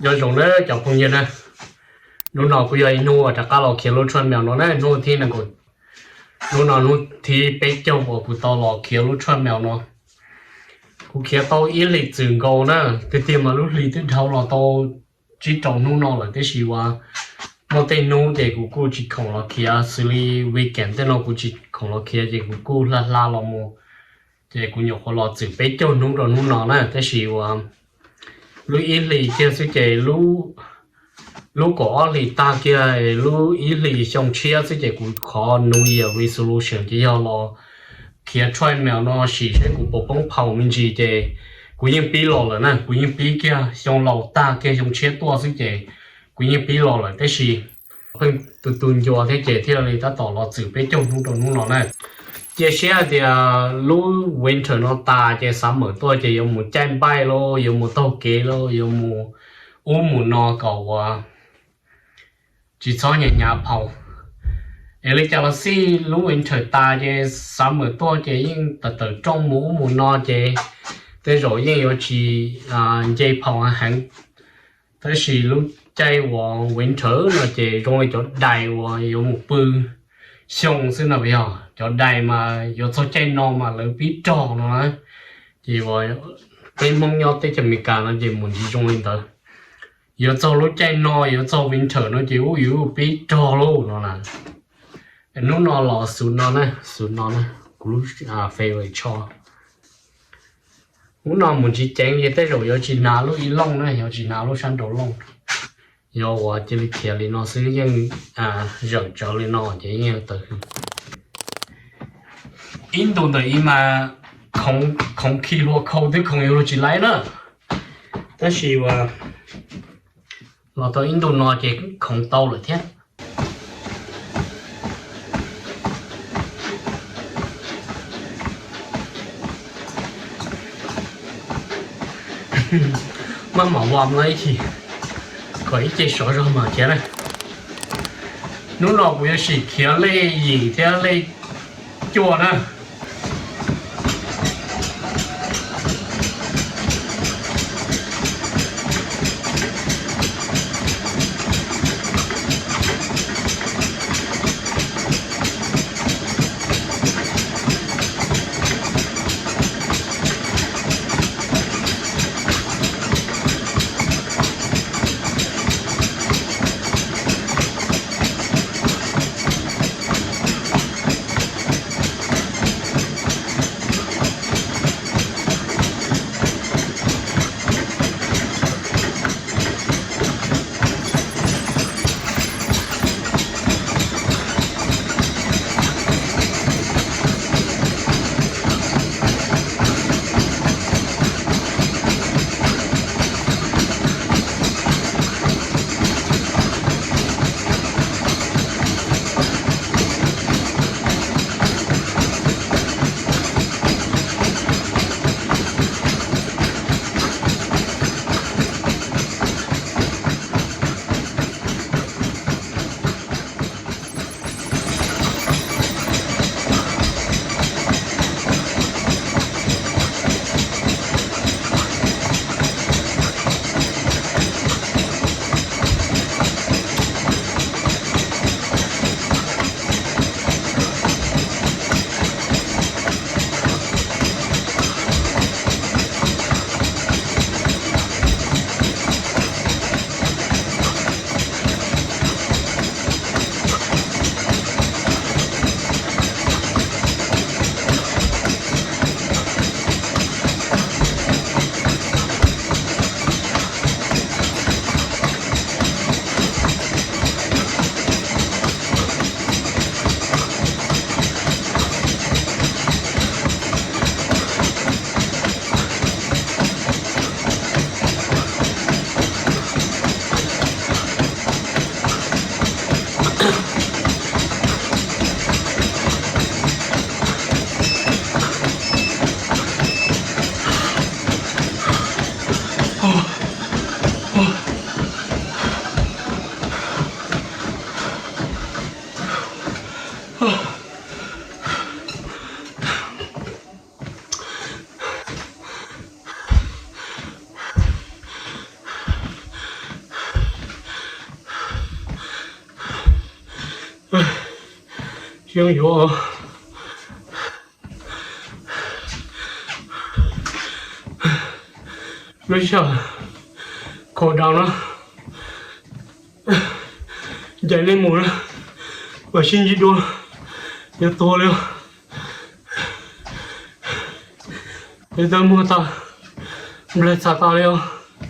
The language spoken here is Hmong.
Nyob zoo na cov phooj ywg na, hnub no kuj yog ib hnub uas rov qab los khiav lub treadmill no na, hnub thib nees nkaum, hnub no hnub thib peb caug uas kuv tau los khiav lub treadmill no. Kuv khiav tau ib hlis txwm nkaus na, tiag tiag mas lub hli twb dhau los tau tsib rau hnub no lawm, tab sis uas muaj tej hnub ces kuv kuj tsis khoom los khiav, xws li weekend tej no kuv tsis khoom los khiav ces kuv kuj hla hla los mus, ces kuv nyuam qhuav los txwm peb caug hnub rau hnub no na, tab sis uas lub ib hlis kiag xwb ces lub kaum ob hlis tag kiag lub ib hlis xyoo tshiab xwb ces kuv qhov New Year resolution ces yog los khiav treadmill no sim saib kuv puas poob phau me ntsis ces kuv yeej pib los lawm na, kuv yeej pib kiag xyoo laus tag kiag xyoo tshiab tuaj xwb ces kuv yeej pib los lawm, tab sis pheej tu tu ncua thiab ces thiaj li tab tom los txwm peb caug hnub rau hnub no na. Cia siab hais tias lub winter no tas ces summer tuaj ces yuav mus caij npaij lauj, yuav mus taug kev lauj, yuav mus ub mus no kom uas tsis txhob hnyav hnyav phau. Es li cas los xij lub winter tas ces summer tuaj ces yeej tawm tawm rooj mus ub mus no ces tej zaum yeej yuav tsis nce phau heev. Tab sis lub caij uas winter no ces zoo li cov dais uas yuav mus pw xyoo xwb no, yog cov dais mas yuav txog caij no mas lawv pib rog no na. Ces uas peb Hmoob nyob teb chaws Amelikas no ces mus ntsis zoo li ntawd. Yuav txog lub caij no, yuav txog winter no ces ub yuav pib rog lauj no na. Hnub no los xus no na, xus no na, kuv lub favorite tsho. Hnub no mus ntsis ceev ces tej zaum yuav tsis hnav lub ib looj na, yuav tsis hnav lub sab nraum looj. Yog uas cia li khiav li no xwb yeej zawm tsawv li no ces yeej tawv hwv. Ib ntus ntawm ib mas khoov khi hlua khau twb khoov yuav luag tsis laib na. Tab sis uas los tau ib ntus no ces khoov tau lawm thiab. Maj mam vam no ib chim kom ib ce sov zog mas khiav na. Hnub no kuv yuav sim khiav lej yim thiab lej cuaj na. Yeej yuav lub sij hawm khaum dam no ncaim nej mus na, mam sib ntsib dua, yuav tuag li os. Yuav tau muag tas, nplaig txhav tas li os.